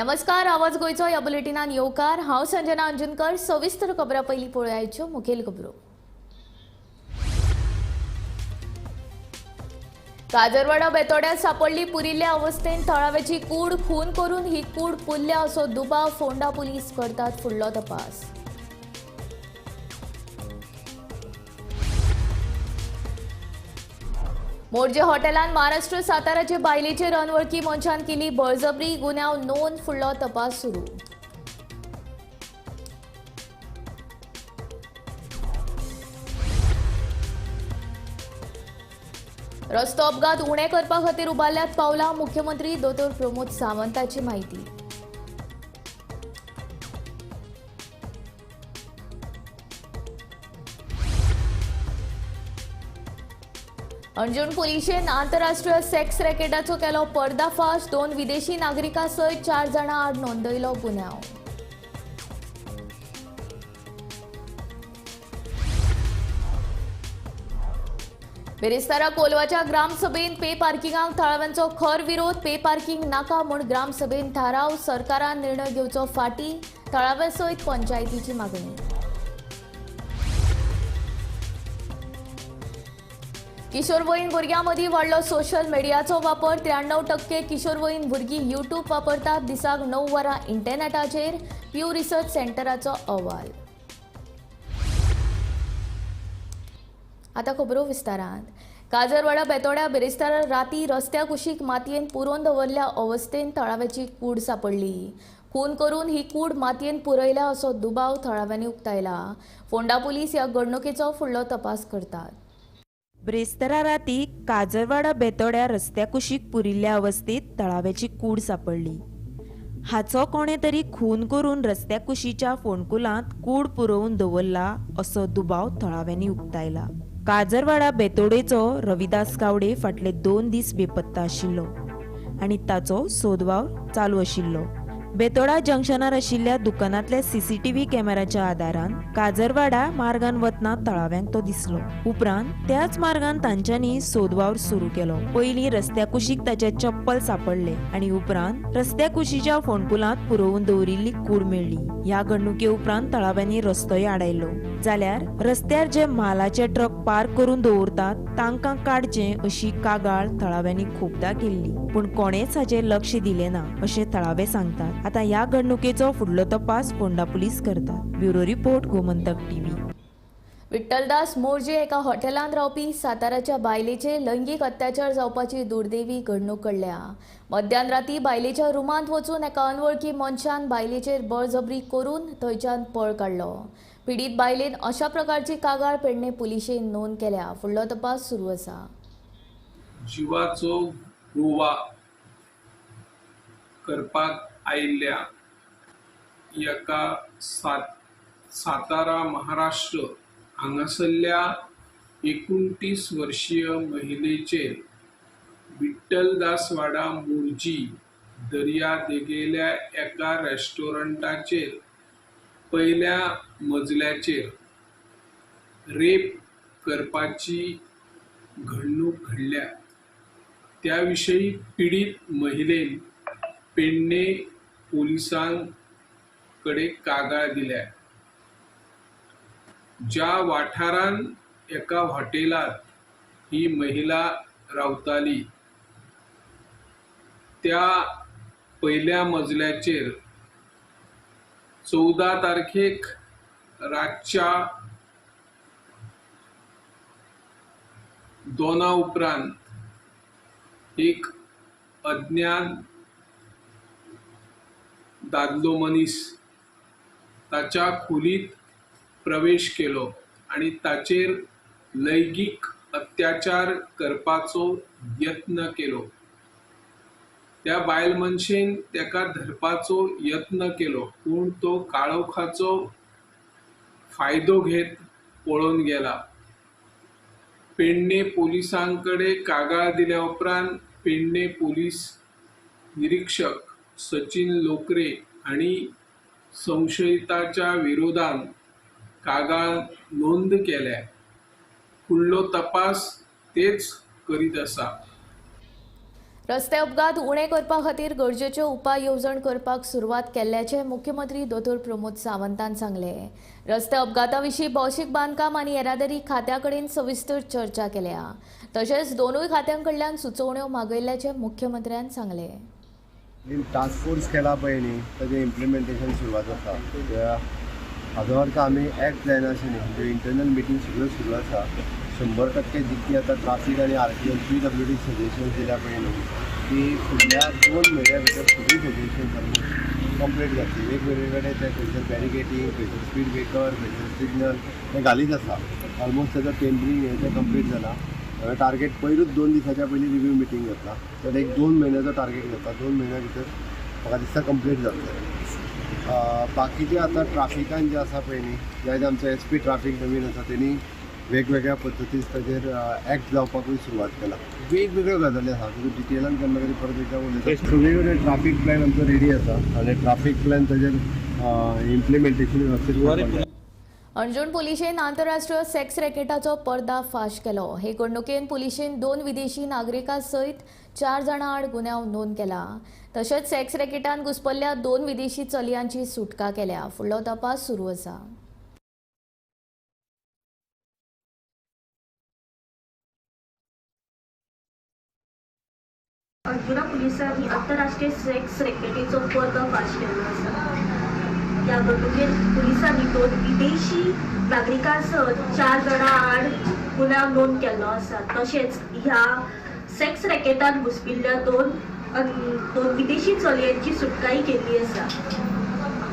नमस्कार, आवाज गोंयचो ह्या बुलेटिनान येवकार. हांव संजना अंजनकर. सविस्तर खबरां पयलीं पळोवयाच्यो मुखेल खबरो. काजरवाडा बेतोड्यात सापडली पुरिल्ल्या अवस्थेन थळाव्याची कूड. खून करून ही कूड पुरल्या असो दुबाव. फोंडा पुलीस करतात फुडलो तपास. मोरजे हॉटेलान महाराष्ट्र साताराचे बायलेचेर अनवळखी मनशान केली बळजबरी. गुन्यांव नोंद, फुडलो तपास सुरू. रस्तो अपघात उणे करपा खातीर उबारल्यात पावलां. मुख्यमंत्री दोतोर प्रमोद सावंताची माहिती. अंजुण पुलिशेन आंतरराष्ट्रीय सेक्स रॅकेटाचो केलो पर्दाफाश. 2 विदेशी नागरिकां सयत 4 जाणां आड नोंदयलो गुन्यांव. बिरेस्तारा कोलवाच्या ग्रामसभेन पे पार्किंगाक थळाव्यांचो खर विरोध. पे पार्किंग नाका म्हूण ग्रामसभेन थाराव. सरकारान निर्णय घेवचो फाटीं. थळाव्यां सयत पंचायतीची मागणी. किशोरवयीन भुरग्यां मदीं वाडलो सोशल मिडियाचो वापर. 93% किशोरवयीन भुरगीं यूट्यूब वापरतात. दिसाक 9 वरां इंटरनॅटाचेर. प्यू रिसर्च सेंटराचो अहवाल. आतां खबरो विस्तारान. काजरवाडा बेतोड्या बिरेस्तारा राती रस्त्या कुशीक मातयेन पुरोवन दवरल्या अवस्थेन थळाव्याची कूड सापडली. खून करून ही कूड मातयेन पुरयल्या असो दुबाव थळाव्यांनी उक्तायला. फोंडा पुलीस ह्या घडणुकेचो फुडलो तपास करतात. ब्रेस्तारा राती काजरवाडा बेतोड्या रस्त्या कुशीक पुरिल्ल्या अवस्थेत तळाव्याची कूड सापडली. हाचो कोणे तरी खून करून रस्त्या कुशीच्या फोंडकुलांत कूड पुरोवन दवरला असो दुबाव थळाव्यांनी उक्तायला. काजरवाडा बेतोडेचो रविदास गावडे फाटले 2 दीस बेपत्ता आशिल्लो आनी ताचो सोदवावर चालू आशिल्लो. बेतोडा जंक्शनार आशिल्ल्या दुकानांतल्या सीसीटीव्ही कॅमेराच्या आदारान काजरवाडा मार्गान वतना तळाव्यांक तो दिसलो. उपरांत त्याच मार्गान तांच्यांनी सोदवावर सुरू केलो. पयलीं रस्त्या कुशीक ताचे चप्पल सापडले आनी उपरांत रस्त्या कुशीच्या फोंडकुलांत पुरोवन दवरिल्ली कूड मेळ्ळी. ह्या घडणुके उपरांत तळाव्यांनी रस्तोय आडायलो. जाल्यार रस्त्यार जे म्हालाचे ट्रक पार्क करून दवरतात तांकां काडचे अशी कागाळ थळाव्यांनी खूबदां केल्ली, पूण कोणेच हाचेर लक्ष दिलें ना अशें थळावे सांगतात. आतां ह्या घडणुकेचो फुडलो तपास फोंडा पुलीस करतात. Bureau report, Gomantak TV. Vithaldas Morjim एका हॉटेलांत रावपी साताराच्या बायलेचे लैंगीक अत्याचार जावपाची दुर्दैवी घडणूक घडल्या. मध्यान राती बायलेच्या रुमांत वचून एका अनवळखी मनशान बायलेचेर बळजबरी करून थंयच्यान पळ काडलो. पिडीत बायलेन अशा प्रकारची कागाळ पेडणे पुलिशेन नोंद केल्या. फुडलो तपास सुरू आसा. जिवाचो गोवा करपाक आयिल्ल्या एका सातारा महाराष्ट्र हांगासरल्या 29 वर्षीय महिलेचेर विठ्ठलदासवाडा मोरजी दर्या देगेल्या एका रेस्टॉरंटाचेर पयल्या मजल्याचेर रेप करपाची घडणूक घडल्या. त्या विशयी पिडीत महिलेन पेडणे पोलिसां कडेन कागाळ दिल्या. ज्या वाठारांत एका हॉटेलांत ही महिला रावताली त्या पयल्या मजल्याचेर 14 तारखेक रातच्या 2 उपरांत एक अज्ञात दादलो मनीस ताच्या खोलीत प्रवेश केलो आनी ताचेर लैंगीक अत्याचार करपाचो यत्न केलो. त्या बायल मनशेन ताका धरपाचो यत्न केलो, पूण तो काळोखाचो फायदो घेत पळोवन गेला. पेडणे पोलिसां कडेन कागाळ दिल्या उपरांत पेडणे पोलीस निरीक्षक सचिन लोकरे हांणी संशयिताच्या विरोधान कागाळ नोंद केल्या. फुडलो तपास तेच करीत आसा. रस्ते अपघात उणे करपा खातीर गरजेच्यो उपाय येवजण करपाक सुरवात केल्ल्याचें मुख्यमंत्री दोतोर प्रमोद सावंतान सांगलें. रस्ते अपघाता विशीं भौशीक बांदकाम आनी येरादारी खात्या कडेन सविस्तर चर्चा केल्या. तशेंच दोनूय खात्यां कडल्यान सुचोवण्यो मागयल्ल्याचें मुख्यमंत्र्यान सांगलें. टास्क फोर्स केला पळय न्ही, ताजें इम्प्लिमेंटेशन सुरवात आसा. हाजो अर्थ आमी एक्ट जायना अशें न्ही, म्हणजे इंटरनल मिटींग सगळ्यो सुरू आसा. 100% जितकी आतां ट्राफीक आनी RTO PWD suggestions दिल्या पळय न्हू, ती फुडल्या 2 म्हयन्या भितर सगळीं सजेशन्स ऑलमोस्ट कंप्लीट जातली. वेगवेगळे कडेन ते खंयसर बॅरिकेटींग, खंयसर स्पीड ब्रेकर, खंयसर सिग्नल ते घालीत आसा. ऑलमोस्ट ताजो टेंडरींग हें तें कंप्लीट जाला. टार्गेट पयरूच 2 दिसाच्या पयलीं रिव्यू मिटींग जाता, तर एक 2 म्हयन्याचो टार्गेट जाता. 2 म्हयन्या भितर म्हाका दिसता कंप्लीट जातलें. बाकीचे आतां ट्राफिकान जे आसा पळय न्ही, जायते आमचो SP traffic नवीन आसा, तेणी वेगवेगळ्या पद्दतीन ताजेर एक्ट जावपाकूय सुरवात केला. वेगवेगळ्यो गजाली आसा, तुका डिटेलान केन्ना तरी परत एकदां उलयता. सगळे कडेन ट्राफीक प्लॅन आमचो रेडी आसा आनी ट्राफीक प्लॅन ताजेर इम्प्लिमेंटेशन व्यवस्थीत. अंजुण पुलिशेन आंतरराष्ट्रीय सेक्स रॅकेटाचो पर्दाफाश केलो. हे घडणुकेन पुलिशेन 2 विदेशी नागरिकां सयत 4 जाणां आड गुन्यांव नोंद केला. तशेंच सेक्स रॅकेटान घुसपल्ल्या 2 विदेशी चलयांची सुटका केल्या. फुडलो तपास सुरू आसा. अंजुणा पुलिसांनी आंतरराष्ट्रीय सेक्स रॅकेटीचो पर्दाफाश केल्लो आसा. ह्या घडणुकेत पुलिसांनी 2 विदेशी नागरिकां सयत 4 जाणां आड गुन्यांव नोंद केल्लो आसा. तशेंच ह्या सेक्स रॅकेटान घुसपिल्ल्या 2 विदेशी चलयांची सुटकाय केल्ली आसा.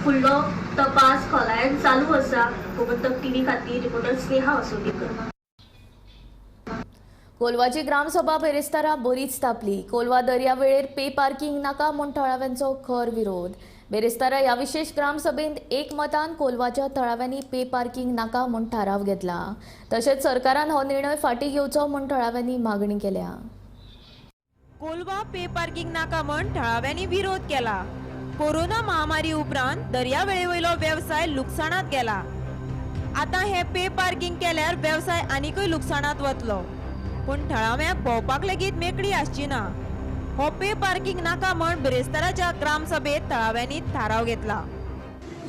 फुडलो तपास खोलायेन चालू आसा. गोमंतक टीव्ही खातीर रिपोर्टर स्नेहा असोलीकर. कोलवाची ग्रामसभा बेरेस्तारा बरीच तापली. कोलवा दर्यावेळेर पे पार्किंग नाका म्हूण थळाव्यांचो खर विरोध. बेरेस्तारा ह्या विशेष ग्रामसभेंत एकमतान कोलवाच्या थळाव्यांनी पे पार्किंग नाका म्हूण थाराव घेतला. तशेंच सरकारान हो निर्णय फाटीं घेवचो म्हूण थळाव्यांनी मागणी केल्या. कोलवा पे पार्किंग नाका म्हूण थळाव्यांनी विरोध केला. कोरोना महामारी उपरांत दर्यावेळेवयलो वेवसाय लुकसाणांत गेला. आतां हे पे पार्किंग केल्यार वेवसाय आनीकय लुकसाणांत वतलो. पूण थळाव्यांक भोंवपाक लेगीत मेकळी आसची ना. हो पे पार्किंग नाका म्हण बिरेस्ताराच्या ग्रामसभेत थळाव्यांनी थाराव घेतला.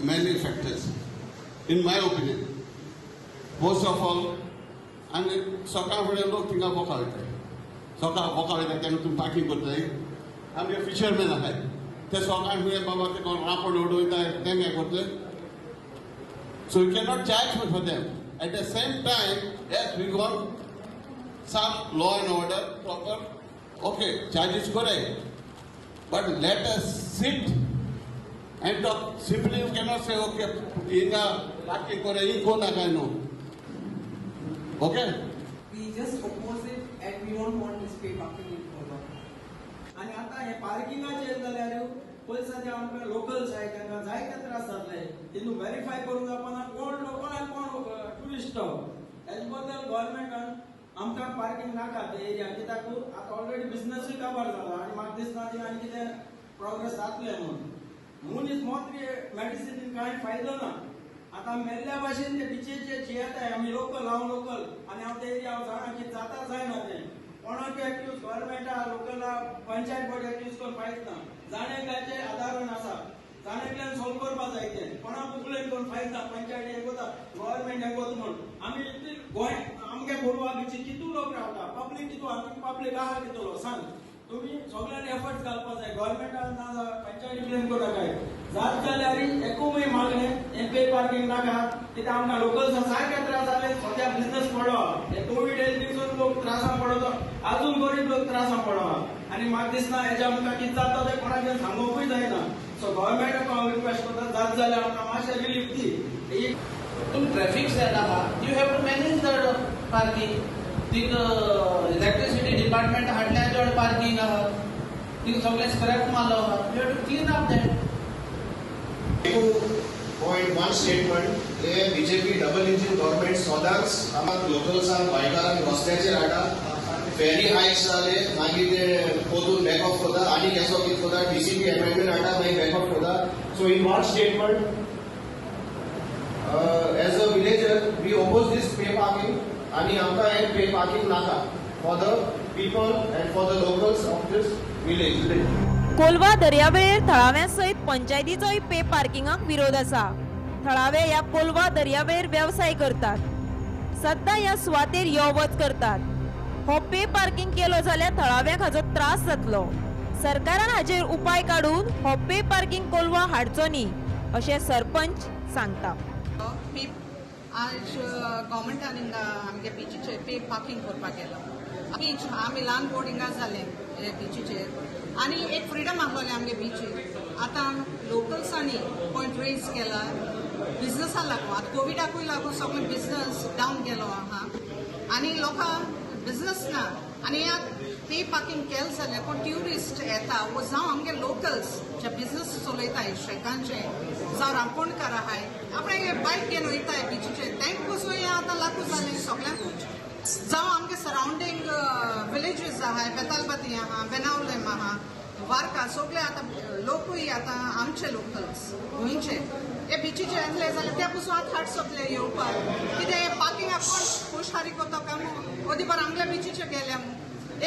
Many factors, in my opinion. Most of all, आनी सकाळ फुडें लोक थिंगा बोका वयताय, सकाळ बोका वयताय तेन्ना तुमी पार्किंग करताय. आमगे फिशरमॅन आसाय, ते सकाळ फुडें बाबा ते कोण रांपण उडयताय तें हें करतले. So you cannot charge for them. At the same time, yes, we want some law and order proper. Okay, charge is correct, but let us sit and talk. Simply you cannot say okay, inga parking kore in ko na kai no. Okay, we just oppose it and we don't want this pay parking in Kolwa. आणि आता हे पार्किंगाचेर जाल्यार पयसाचे आमकां locals आहाय तांकां जायते त्रास जातले. तितून वेरीफाय करूंक जावपाना कोण लोकल आनी कोण ट्युरिस्ट. हेज बद्दल गव्हर्मेंटान आमकां पार्किंग नाका ते एरिया, कित्याक आतां ऑलरेडी बिजनसूय काबार जाला आनी म्हाका दिसना ती आनी कितें प्रोग्रेस जातले म्हणून. मनीस मोत्री मेडिसिनीन कांय फायदो ना. आतां मेल्ल्या भाशेन ते बिचीचेर जियेताय आमी लोकल, हांव लोकल आनी हांव ते एरिया हांव जाणा कितें जाता जायना तें. कोणाक एक्यूज गव्हर्मेंटा लोकला पंचायत बोर्ड एक्यूज करून फायद ना. जाण एकल्याचे आदारून आसा, जाण एकल्यान सोल्व करपा जाय तें. कोणाक कंप्लेन करून फायद ना. पंचायत हें कोता, गव्हर्मेंट हें कोता म्हूण आमी गोंय आमगे कोलवा बिची कितू लोक रावता, पब्लीक कितू, पब्लीक आहा कितलो सांग. तुमी सगळ्यांनी एफर्ट्स घालपा जाय. गव्हर्मेंटान ना पंचायती ब्लेम करूं नाकाय. जात जाल्यार एकूय मागणें हें पे पार्किंग नाका, कित्याक आमकां लोकल्स सारके त्रास जाले. सद्या बिजनस पडलो, हे कोवीड येयले दिसून लोक त्रासान पडलो, आजून गरीब लोक त्रासान पडलो. आनी म्हाका दिसना हेज्या आमकां कितें जाता तें कोणाच्यान सांगोवपूय जायना. सो गव्हर्मेंटाक हांव रिक्वेस्ट करता, जात जाल्यार आमकां मातशें रिलीफ दी. तुम ट्रॅफिक सेल आहा, you have to manage the parking. Thing electricity department हाडल्या चड पार्किंग आहा, थिंग सगळें स्क्रॅप मारलो आहा. You have to clean up that. 2.1 statement हे बीजेपी डबल इंजिन गव्हर्मेंट सदांच आमकां लोकल्सांक गोंयकारांक रस्त्याचेर हाडटा. फेरी हायक्स जाले मागीर ते परतून बॅक ऑफ करता आनी केसो कितें करता, डीसीपी अमेंडमेंट हाडटा मागीर बॅक ऑफ करता. So in one statement, as a villager we oppose this pay parking आनी आमकां हें पे पार्किंग नाका for the people and for the locals of this village. Colva दर्यावेळेर थळाव्यां सयत पंचायतीचोय पे पार्किंगाक विरोध आसा. थळावे ह्या कोलवा दर्यावेळेर वेवसाय करतात, सद्दां ह्या सुवातेर यो वच करतात. हो पे पार्किंग केलो जाल्यार थळाव्यांक हाचो त्रास जातलो. सरकारान हाचेर उपाय काडून हो पे पार्किंग कोलवा हाडचो न्ही अशें सरपंच सांगता. आज गव्हर्मेंटान हिंगा आमगे बिचीचेर पे पार्किंग करपाक गेलो. बीच आमी ल्हान बोट हिंगा जाले बिचीचेर आनी एक फ्रिडम आसलोलें आमगे बिचीर. आतां लोकल्सांनी पॉयंट रेज केला बिझनसा लागून. आतां कोविडाकूय लागून सगळें बिझनस डावन गेलो आहा आनी लोकांक बिझनस ना. आनी पे पार्किंग केलें जाल्यार कोण ट्युरिस्ट येता वो जावं आमगे लोकल्स जे बिझनस चलयताय शेकांचे जावं रांपोणकार आहाय आपणे बायक घेवन वयताय बिचीचेर तांकां पसून हें आतां लागू जालें सगळ्यांकूच. जावं आमगे सरावंडींग विलेजीस आहाय, बेतालबाती आहा, बेनावलेम आहा, वार्का, सगळे आतां लोकूय आतां आमचे लोकल्स गोंयचे हे बिचीचे येतले जाल्यार त्या पसून आतां हाड सोंपले येवपाक. कितें पार्किंगाक कोण खुशारी करता काय अदी बरें आमगे बिचीचे गेल्या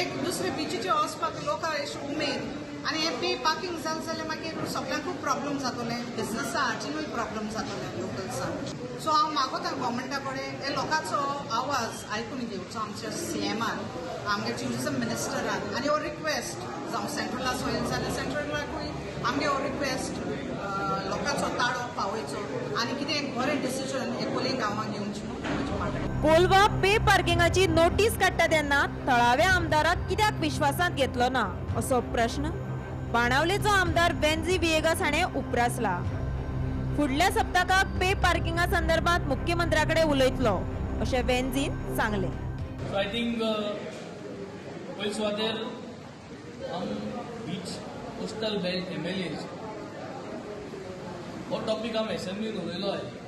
एक दुसरे बिचीचे वचपाक लोकांक अशी उमेद. आनी हें पे पार्किंग जालें जाल्यार मागीर सगळ्यांकूच प्रॉब्लम जातलें, बिझनसा हाचेनूय प्रॉब्लम जातलें लोकल्सांक. सो हांव मागोता गव्हर्मेंटा कडेन हे लोकांचो आवाज आयकून घेवचो आमच्या सीएमान, आमगे ट्युरिजम मिनिस्टरान. आनी हो रिक्वेस्ट जावं सेंट्रला सोयल जाल्यार सेंट्रलाकूय आमगे हो रिक्वेस्ट लोकांचो ताळो पावयचो आनी कितें एक बरें डिसिजन हे कोले गांवांक घेवचें म्हूण म्हजी मागणी. कोलवा पे पार्किंगाची नोटीस काडटा तेन्ना थळाव्या आमदाराक कित्याक विश्वासांत घेतलो ना असो प्रश्न बाणावलेचो आमदार वेन्झी व्हिएगास हाणें उप्रासला. फुडल्या सप्तकाक पे पार्किंगा संदर्भात मुख्यमंत्र्या कडेन उलयतलो अशें वेन्झीन सांगलें. सो I think पयले सुवातेर हम बीच कोस्टल बेल्ट एमएलएज हो टॉपीक आम एसेंब्लीन उलयलो आहे.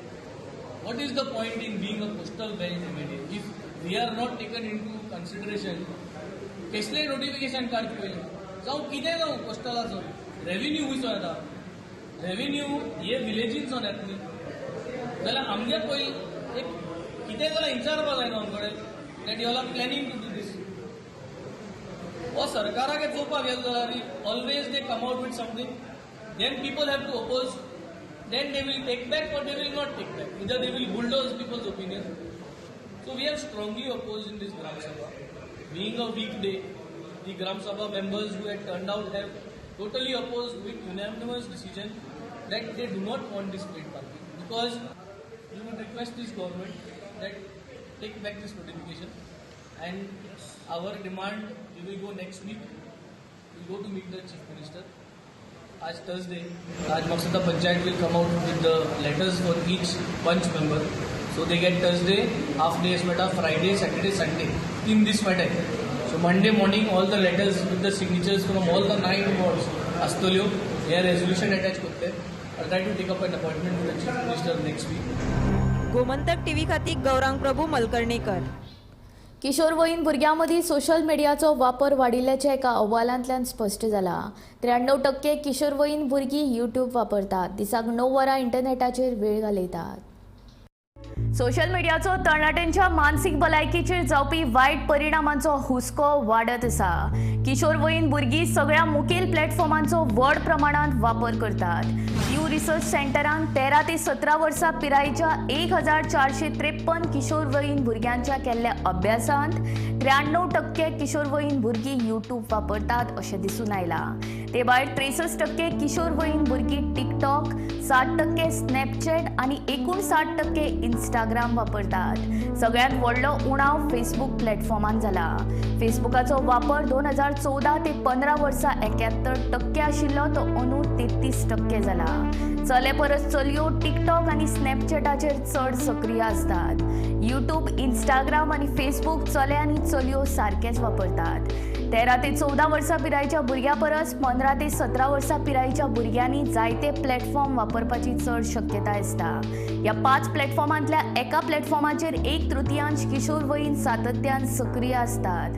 What is the point in being a coastal belt MLA if we are not taken into consideration? कसलें नोटिफिकेशन काडचें पयलें, जावं कितें जावं कोस्टलाचो रेविन्यू खंयचो येता, रेविन्यू हे विलेजींचो येता न्ही जाल्यार आमगे पयलीं एक कितें जाल्यार विचारपा जाय न्हू आमचे कडेन that you are planning to do this. हो सरकाराक चोवपाक गेलो जाल्यार always they come out with something, then people have to oppose, then they will take back or they will not take back. Either they will bulldoze people's opinion. So we have strongly opposed in this Gram Sabha. Being a weekday, the Gram Sabha members who had turned out have totally opposed with unanimous decision that they do not want this paid parking, because we would request this government that take back this notification, and our demand, we will go next week, we will go to meet the Chief Minister. As Thursday, Raj Maksada Panchayat will come out with the letters for each punch member. So they get Thursday, half day is Friday, Saturday, Sunday in this matter. So Monday morning, all the letters with the signatures from all the 9 wards, Astolio, their resolution attached kotte. I'll try to take up an appointment with the Chief Minister next week. Gomantak TV खातीर गौरांग प्रभू मलकर्णेकर. किशोरवयीन भुरग्यां मदीं social मिडियाचो वापर वाडिल्ल्याचें एका अहवालांतल्यान स्पश्ट जाला. 93% किशोरवयीन भुरगीं यूट्यूब वापरतात, दिसाक 9 वरां इंटरनेटाचेर वेळ घालयतात. सोशल मिडियाचो तरणाट्यांच्या मानसीक भलायकीचेर जावपी वायट परिणामांचो हुस्को वाडत आसा. किशोरवयीन भुरगीं सगळ्या मुखेल प्लॅटफॉर्मांचो व्हड प्रमाणांत वापर करतात. प्यू रिसर्च सेंटरान 13 ते 17 वर्सां पिरायेच्या 1453 किशोरवयीन भुरग्यांच्या केल्ल्या अभ्यासांत 93% किशोरवयीन भुरगीं यूट्यूब वापरतात अशें दिसून आयलां. ते भायर 63% किशोरवयीन भुरगीं टिकटॉक, 60% स्नॅपचॅट आनी 59% इंस्टाग्राम वापरतात. सगळ्यांत व्हडलो उणाव फेसबूक प्लॅटफॉर्मान जाला. फेसबुकाचो वापर 2014 ते 15 वर्सां 71% आशिल्लो तो अंदू 33% जाला. चले परस चलयो टिकटॉक आनी स्नॅपचॅटाचेर चड सक्रीय आसतात. यूट्यूब, इंस्टाग्राम आनी फेसबूक चले आनी चलयो सारकेच वापरतात. 13 ते 14 वर्सां पिरायेच्या भुरग्यां परस 15 ते 17 वर्सां पिरायेच्या भुरग्यांनी जायते प्लॅटफॉर्म वापरपाची चड शक्यताय आसता. ह्या 5 प्लॅटफॉर्मांतल्या एका प्लॅटफॉर्माचेर 1/3 किशोरवयीन सातत्यान सक्रीय आसतात.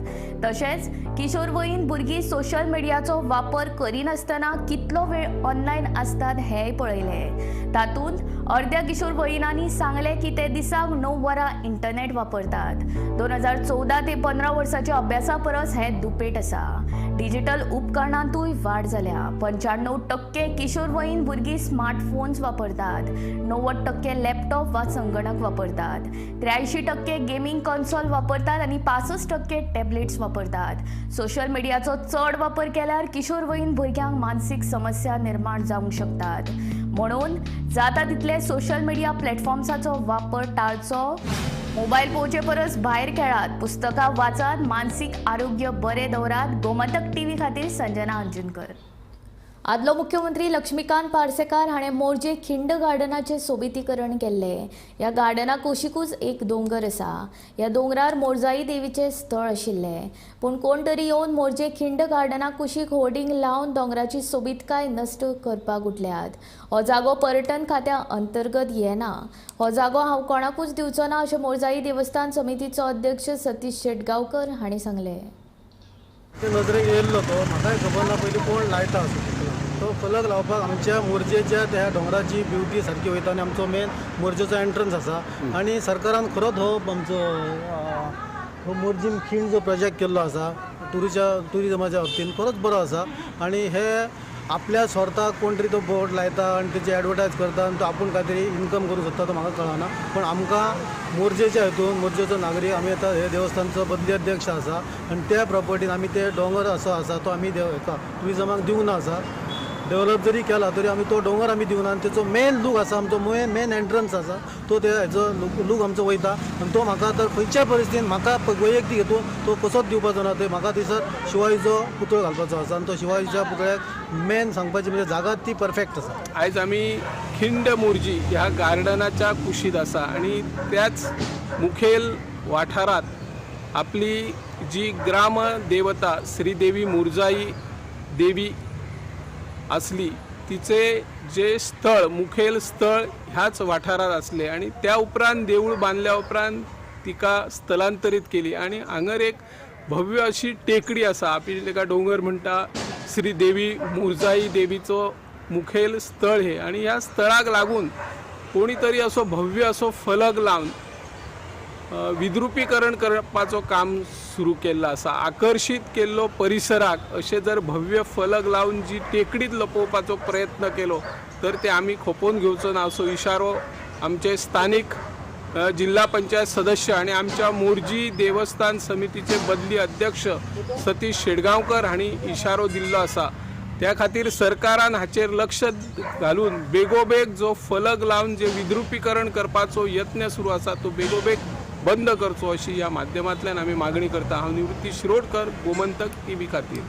तशेंच किशोरवयीन भुरगीं सोशल मिडियाचो वापर करिनासतना कितलो वेळ ऑनलायन आसतात हेंय पळयतात. उक्तायले. तातूंत अर्द्या किशोरवयीनांनी सांगले की ते दिसाक 9 वरां इंटरनेट वापरतात. 2014 ते 15 वर्साच्या अभ्यासा परस हे दुपेट आसा. डिजिटल उपकरणांतूय वाड जाल्या. 95% किशोरवयीन भुरगीं स्मार्टफोन्स वापरतात, 90% लॅपटॉप वा संगणक वापरतात, 83% गेमिंग कॉन्सोल वापरतात आनी 65% टॅबलेट्स वापरतात. सोशल मिडियाचो चड वापर केल्यार किशोरवयीन भुरग्यांक मानसीक समस्या निर्माण जावंक शकतात. म्हणून जाता तितले सोशल मिडिया प्लॅटफॉर्म्साचो वापर टाळचो. मोबायल पळोवचे परस भायर खेळात, पुस्तकां वाचात, मानसीक आरोग्य बरें दवरात. गोमंतक टीव्ही खातीर संजना अंजुनकर. आदलो मुख्यमंत्री लक्ष्मीकांत पार्सेकार हाणें मोरजे खिंड गार्डनाचें सोबितीकरण केल्लें. ह्या गार्डना कुशीकूच एक दोंगर आसा. ह्या दोंगरार मोरजाई देवीचें स्थळ आशिल्लें, पूण कोण तरी येवन मोरजे खिंड गार्डना कुशीक होर्डिंग लावन दोंगराची सोबीतकाय नश्ट करपाक उठल्यात. हो जागो पर्यटन खात्या अंतर्गत येना. हो जागो हांव कोणाकूच दिवचो ना अशें मोरजाई देवस्थान समितीचो अध्यक्ष सतीश शेटगांवकर हांणी सांगलें. नजरेक येयल्लो तो म्हाकाय खबर ना पयलीं कोण लायता असो तो फलक लावपाक आमच्या मोरजेच्या त्या दोंगराची ब्युटी सारकी वयता आनी आमचो मेन मोरजेचो एंट्रन्स आसा आनी सरकारान खरोच हो आमचो हो मोरजीम खीण जो प्रोजेक्ट केल्लो आसा ट्युरिजमाच्या बाबतीन खरोच बरो आसा आनी हे आपल्या स्वार्थाक कोण तरी तो बोर्ड लायता आनी तेची एडवर्टायज करता आनी तो आपूण कांय तरी इन्कम करूंक सोदता तो म्हाका कळना. पूण आमकां मोरजेच्या हितून मोरजेचो नागरीक आमी आतां हे देवस्थानचो बदली अध्यक्ष आसा आनी त्या प्रॉपर्टीन आमी ते दोंगर असो आसा तो आमी ट्युरिजमाक दिवंक ना आसा. डेवलप जरी केला तरी आमी तो दोंगर आमी दिवना आनी तेचो मेन लूक आसा आमचो मेन एंट्रन्स आसा तो ते हेचो लूक आमचो वयता आनी तो म्हाका तर खंयच्याय परिस्थितीन म्हाका वैयक्तीक हेतून तो कसोच दिवपाचो ना. थंय म्हाका थंयसर शिवाजीचो पुतळो घालपाचो आसा आनी तो शिवाजीच्या पुतळ्याक मेन सांगपाची म्हणजे जागा ती परफेक्ट आसा. आयज आमी खिंड मोरजी ह्या गार्डनाच्या कुशीत आसा आनी त्याच मुखेल वाठारांत आपली जी ग्राम देवता श्रीदेवी मुरजाई देवी आसली तिचे जे स्थळ मुखेल स्थळ ह्याच वाठारांत आसले आनी त्या उपरांत देवूळ बांदल्या उपरांत तिका स्थलांतरीत केली आनी हांगर एक भव्य अशी टेकडी आसा. आमी ताका दोंगर म्हणटा. श्री देवी मुरजाई देवीचो मुखेल स्थळ हे आनी ह्या स्थळाक लागून कोणी तरी असो भव्य असो फलक लावन विद्रुपीकरण करपाचो काम सुरू केल्लो आसा. आकर्शीत केल्लो परिसराक अशें जर भव्य फलक लावन जी टेकडीत लपोवपाचो प्रयत्न केलो तर ते आमी खोपोवन घेवचो ना असो इशारो आमचे स्थानीक जिल्हा पंचायत सदस्य आनी आमच्या मोरजी देवस्थान समितीचे बदली अध्यक्ष सतीश शेटगांवकर हांणी इशारो दिल्लो आसा. त्या खातीर सरकारान हाचेर लक्ष घालून बेगोबेग जो फलक लावन जे विद्रुपीकरण करपाचो यत्न सुरू आसा तो बेगोबेग बंद करचो अशी ह्या माध्यमांतल्यान आमी मागणी करता. हांव निवृत्ती शिरोडकर, गोमंतक टीव्ही खातीर.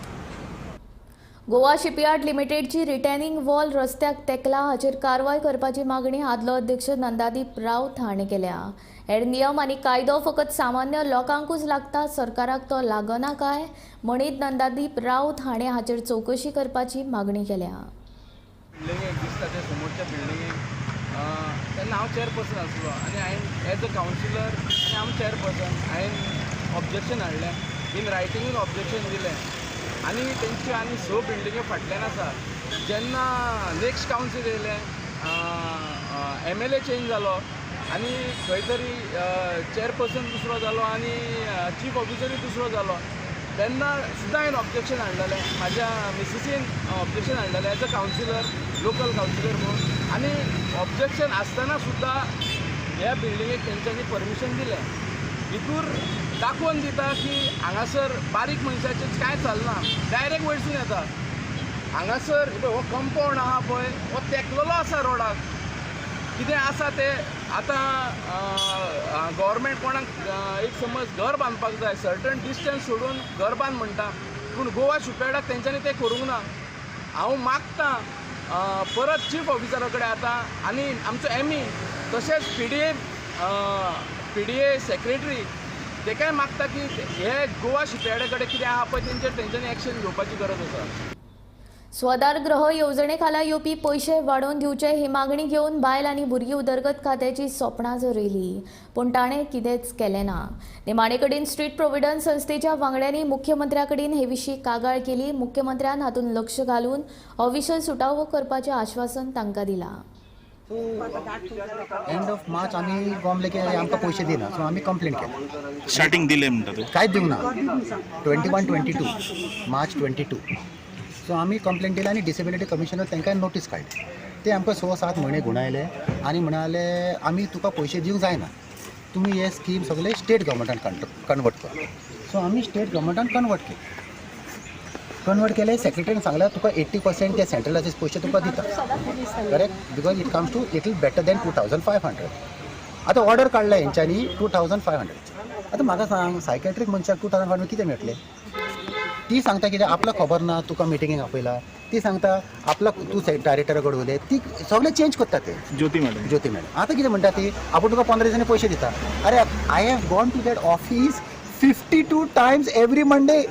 गोवा शिपयार्ड लिमिटेडची रिटेनिंग वॉल रस्त्याक तेकला हाचेर कारवाय करपाची मागणी आदलो अध्यक्ष नंदादीप राऊत हाणें केल्या. हेर नियम आनी कायदो फकत सामान्य लोकांकूच लागता, सरकाराक तो लागना काय म्हणीत नंदादीप राऊत हाणें हाचेर चवकशी करपाची मागणी केल्या. बिल्डिंगेक दिसता ते समोरच्या बिल्डिंगेक तेन्ना हांव चेअरपर्सन आसलो आनी हांवें एज अ कावन्सिलर आनी हांव चेअरपर्सन हांवें ऑब्जेक्शन हाडलें, इन रायटिंगूय ऑब्जेक्शन दिलें आनी तेंच्यो आनी 6 बिल्डिंगे फाटल्यान आसा. जेन्ना नेक्स्ट कावन्सील येयलें MLA change जालो आनी खंय तरी चेअरपर्सन दुसरो जालो आनी चीफ ऑफिसरूय दुसरो जालो तेन्ना सुद्दां हांवें ऑब्जेक्शन हाडलेलें, म्हाज्या मिसिसीन ऑब्जेक्शन हाडलेलें as a councillor, local councillor म्हणून. आनी ऑब्जेक्शन आसतना सुद्दां ह्या बिल्डिंगेक तेंच्यांनी परमिशन दिलें. भितूर दाखोवन दिता की हांगासर बारीक मनशाचें कांय चलना, डायरेक्ट वयरसून येता. हांगासर हो कंपावंड आहा पळय हो तेंकलेलो आसा रोडाक. कितें आसा तें आतां गव्हर्मेंट कोणाक एक समज घर बांदपाक जाय सर्टन डिस्टन्स सोडून घर बांद म्हणटा, पूण गोवा शिपयार्डाक तेंच्यांनी तें करूंक ना. हांव मागतां परत चीफ ऑफिसरा कडेन आतां आनी आमचो ME तशेंच PDA secretary तेकाय मागता की हे गोवा शिपयार्डा कडेन कितें आहा पळय तेंचेर तेंच्यांनी एक्शन घेवपाची गरज आसा. स्वदार गृह येवजणे खाला येवपी पयशे वाडोवन दिवचे ही मागणी घेवन बायल आनी भुरगीं उदरगत खात्याची सोपणां झरयली, पूण ताणें कितेंच केलें ना. निमाणे कडेन स्ट्रीट प्रोविडन्स संस्थेच्या वांगड्यांनी मुख्यमंत्र्या कडेन हे विशीं कागाळ केली. मुख्यमंत्र्यान हातूंत लक्ष घालून हो विशय सुटावो करपाचें आश्वासन तांकां दिलां. एंड ऑफ मार्च आमी गॉमले की आमकां पयशे दिना, सो आमी कंप्लेन केली. स्टार्टिंग दिले म्हणटा तूं? कांयच दिवंक ना. 21-22, March 22. सो आमी कंप्लेन दिली आनी डिसेबिलिटी कमिशनर तांकां नोटीस काडली. ते आमकां 6-7 म्हयने गुणायले आनी म्हणाले आमी तुका पयशे दिवंक जायना, तुमी हे स्कीम सगळे स्टेट गव्हर्मेंटान कन्वर्ट कर. सो आमी स्टेट गव्हर्मेंटान कन्वर्ट केले. कन्वर्ट केले, सेक्रेटरीन सांगलें तुका 80% ते सेंट्रलाचे पयशे तुका दिता, correct, because it comes to little better than 2500. आतां ऑर्डर काडला हेंच्यांनी 2500. आतां म्हाका सांग, सायकेट्रीक मनशाक 2500 कितें मेळटलें? ती सांगता कितें आपल्याक खबर ना, तुका मिटिंगेक आपयला. ती सांगता आपल्याक तूं डायरेक्टरा कडेन उलय. ती सगळें चेंज करता ते. ज्योती मॅडम. ज्योती मॅडम. आतां कितें म्हणटा ती, आपूण तुका 15 दिसांनी पयशे दिता. अरे, I have gone to that office 52 times every Monday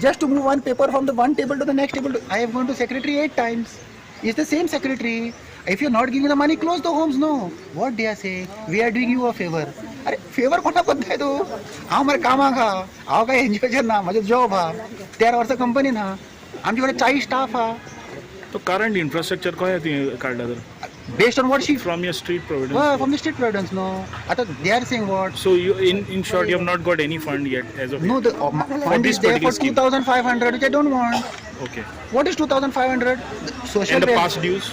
just to move one paper from the one table to the next table. I have gone to secretary 8 times. It's the same secretary. If you're not giving the money, close the homes. No. What they are saying, we are doing you a favor. अरे, favour कोणा करताय तूं? हांव मरे कामाक आहा, हांव काय एनजीओचेर ना, म्हजें जॉब आहा. 13 वर्सां कंपनीन आहा, आमचे कडेन 40 स्टाफ आहा. तो करंट इन्फ्रास्ट्रक्चर कशें तुवें काडला तर? Based on what she From your Street Providence? From the Street Providence, no. आतां they are saying what? So you in short, you have not got any fund yet as of No, the fund this is there particular for scheme. 2500, which I don't want. What is 2500? Social And the welfare- past dues?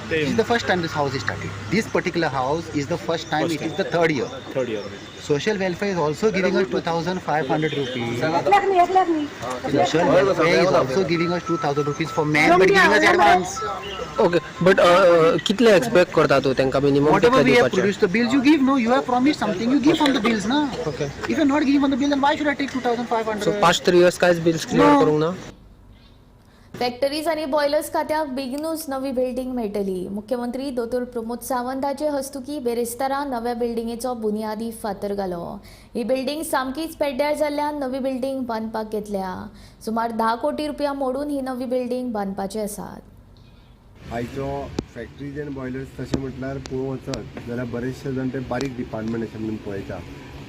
This is the first time this house is started. This particular house is the first time. First It is time. the third year. Third year. Social welfare is also giving us 2500 rupees. Social welfare is also giving us 2000 rupees for men, but giving us advance. Okay, but कितले expect करता तूं तांकां minimum? Whatever we have produced the bills, you give. No, you have promised something. You give from the bills, na. If you're not giving from the bill, then why should I take 2500? So past 3 years कांयच bills clear No. करूंक ना? Factories आनी boilers खात्याक बेगिनूच नवी building मेळटली. मुख्यमंत्री दोतोर प्रमोद सावंत हाचे हस्तुकी बेरेस्तारा नव्या बिल्डिंगेचो बुनियादी फातर घालो. ही बिल्डींग सामकीच पेड्ड्यार जाल्ल्यान नवी बिल्डींग बांदपाक घेतल्या. सुमार 10 कोटी रुपया मोडून ही नवी बिल्डींग बांदपाचे आसात. आयचो फॅक्टरीज अँड बॉयलर्स तशें म्हटल्यार पळोवंक वचत जाल्यार बरेचशे जाण ते बारीक डिपार्टमेंट अशें म्हणून पळयता,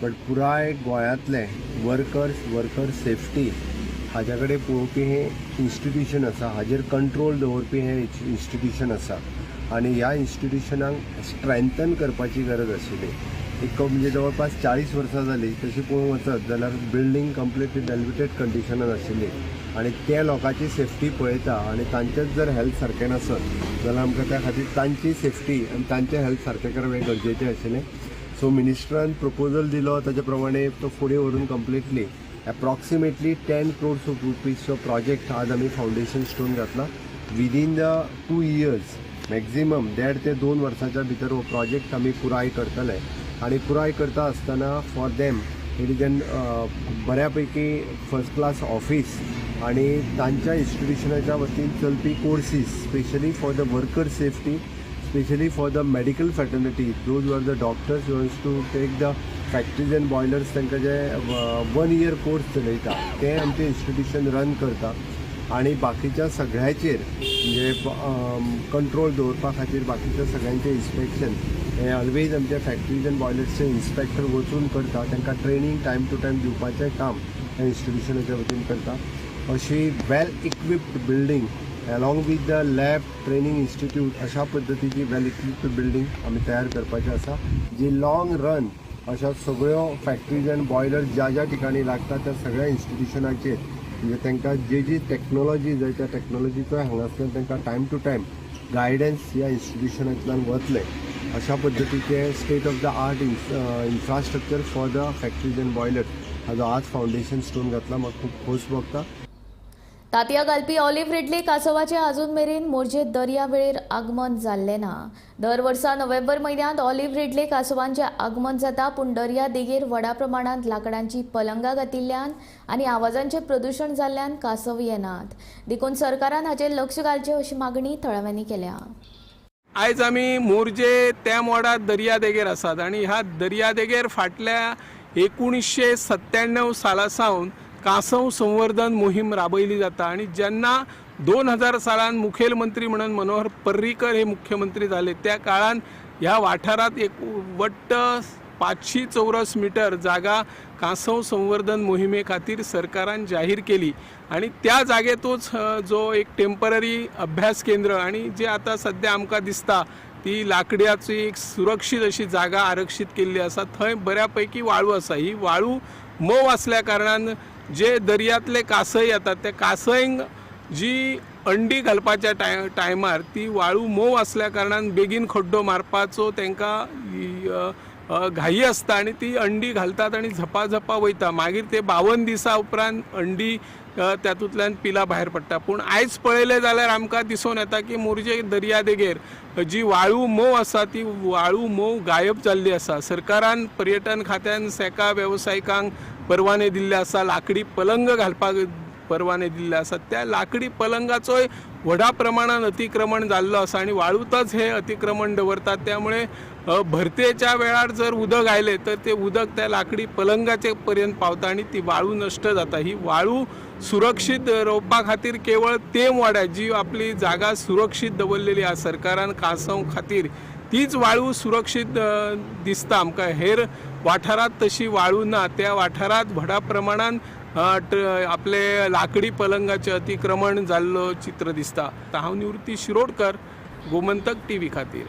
बट पुराय गोंयांतले वर्कर्स, वर्कर सेफ्टी हाज्या कडेन पळोवपी हें इन्स्टिट्युशन आसा, हाजेर कंट्रोल दवरपी हें इन्स्टिट्युशन आसा आनी ह्या इन्स्टिट्युशनाक स्ट्रेंथन करपाची गरज आशिल्ली. एक म्हणजे जवळपास 40 वर्सां जालीं. तशी पळोवंक वचत जाल्यार बिल्डींग कंप्लिटली डेलिवेटेड कंडिशनान आशिल्ली आनी ते लोकांची सेफ्टी पळयता आनी तांचेच जर हेल्थ सारकें नासत जाल्यार आमकां त्या खातीर तांची सेफ्टी आनी तांचें हेल्थ सारकें करप हें गरजेचें आशिल्लें. सो मिनिस्टरान प्रपोजल दिलो, ताजे प्रमाणे तो फुडें व्हरून completely approximately 10 crores of रुपीजचो project आज आमी फावंडेशन स्टोन घातला. Within the 2 years, maximum 1.5 ते 2 वर्साच्या भितर हो प्रोजेक्ट आमी पुराय करतले आनी पुराय करता आसतना for them it is an बऱ्यापैकी फर्स्ट क्लास ऑफिस आणि तांच्या इन्स्टिट्युशनाच्या वतीन चलपी courses, specially for the worker safety, specially for the medical fraternity, those are the doctors wants to take the factories and boilers, तांकां जे वन इयर कोर्स चलयता ते आमचें institution run करता आणि बाकीच्या सगळ्याचेर म्हणजे कंट्रोल दवरपा खातीर बाकीच्या सगळ्यांचें इन्स्पेक्शन हें ऑलवेज आमच्या फॅक्टरीज अँड बॉयलर्सचे इन्स्पेक्टर वचून करता. तांकां ट्रेनींग टायम टू टायम दिवपाचें काम ह्या इन्स्टिट्युशनाच्या वतीन करता. अशी well equipped building along with the lab, training institute, अशा पद्दतीची वेल इक्विप्ड बिल्डींग आमी तयार करपाची आसा, जी लॉंग रन अशा सगळ्यो फॅक्टरीज अँड बॉयलर्स ज्या ज्या ठिकाणी लागता त्या सगळ्या इन्स्टिट्युशनाचेर, म्हणजे तांकां जी जी टॅक्नोलॉजी जाय त्या टॅक्नोलॉजीचो हांगासर तांकां टायम टू टायम गायडन्स ह्या इन्स्टिट्युशनांतल्यान वतलें. अशा पद्दतीचे state of the art infrastructure for the factories and boilers हाजो आज फावंडेशन स्टोन घातला. म्हाका खूब खोस भोगता. तातयां घालपी ऑलिव्ह रिडले कासवाचें अजून मेरेन मोरजे दर्या वेळेर आगमन जाल्लें ना. दर वर्सा नोव्हेंबर म्हयन्यांत ऑलिव्ह रिडले कासवांचें आगमन जाता, पूण दर्या देगेर व्हडा प्रमाणांत लांकडांची पलंगां घातिल्ल्यान आनी आवाजांचें प्रदुशण जाल्ल्यान कासव येनात. देखून सरकारान हाचेर लक्ष घालचें अशी मागणी थळाव्यांनी केल्या. आयज आमी मोरजे त्या मोडात दर्या देगेर आसात आनी ह्या दर्या देगेर फाटल्या 1997 साला सावन कांसव संवर्धन मोहीम राबयली जाता आनी जेन्ना 2000 सालान मुखेलमंत्री म्हणून मनोहर पर्रीकर हे मुख्यमंत्री जाले. त्या काळान ह्या वाठारांत एक वट्ट 500 चौरस मिटर जागा कांसव संवर्धन मोहिमे खातीर सरकारान जाहीर केली आनी त्या जागेतूच जो एक टेंपररी अभ्यास केंद्र आनी जे आतां सद्या आमकां दिसता ती लाकड्याची एक सुरक्षीत अशी जागा आरक्षीत केल्ली आसा. थंय बऱ्या पैकी वाळू आसा. ही वाळू मोव आसल्या कारणान जे दर्यांतले कांसय येतात त्या कांसयंक जी अंडी घालपाच्या टायमार ती वाळू मोव आसल्या कारणान बेगीन खड्डो मारपाचो तांकां घाई आसता आनी ती अंडी घालतात आनी झपाझपा वयता. मागीर ते 52 दिसां उपरांत अंडी तातूंतल्यान पिलां भायर पडटा. पूण आयज पळयलें जाल्यार आमकां दिसून येता की मोरजे दर्यादेगेर जी वाळू मोव आसा ती वाळू मोव गायब जाल्ली आसा. सरकारान पर्यटन खात्यान सेका वेवसायिकांक परवाने दिल्ले आसा, लाकडी पलंग घालपाक परवाने दिल्ले आसात. त्या लाकडी पलंगाचोय व्हडा प्रमाणान अतिक्रमण जाल्लो आसा आनी वाळूतच हे अतिक्रमण दवरतात. त्यामुळे भरतेच्या वेळार जर उदक आयलें तर ते उदक त्या लाकडी पलंगाचे पर्यंत पावता आनी ती वाळू नश्ट जाता. ही वाळू सुरक्षीत दवरपा खातीर केवळ तेम वाड्यार जी आपली जागा सुरक्षीत दवरलेली आसा सरकारान कांसव खातीर तीच वाळू सुरक्षीत दिसता आमकां. हेर वाठारांत तशी वाळू ना. त्या वाठारांत व्हडा प्रमाणान आपले लाकडी पलंगाचे अतिक्रमण जाल्लो चित्र दिसता. हांव निवृत्ती शिरोडकर, गोमंतक टीव्ही खातीर.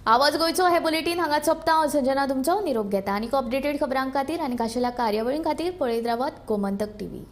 आवाज गोंयचो हे बुलेटीन हांगा सोंपता. हांव संजना तुमचो निरोप घेता. आनीक अपडेटेड खबरां खातीर आनी खाशेल्या कार्यावळीं खातीर पळयत रावात गोमंतक टीव्ही.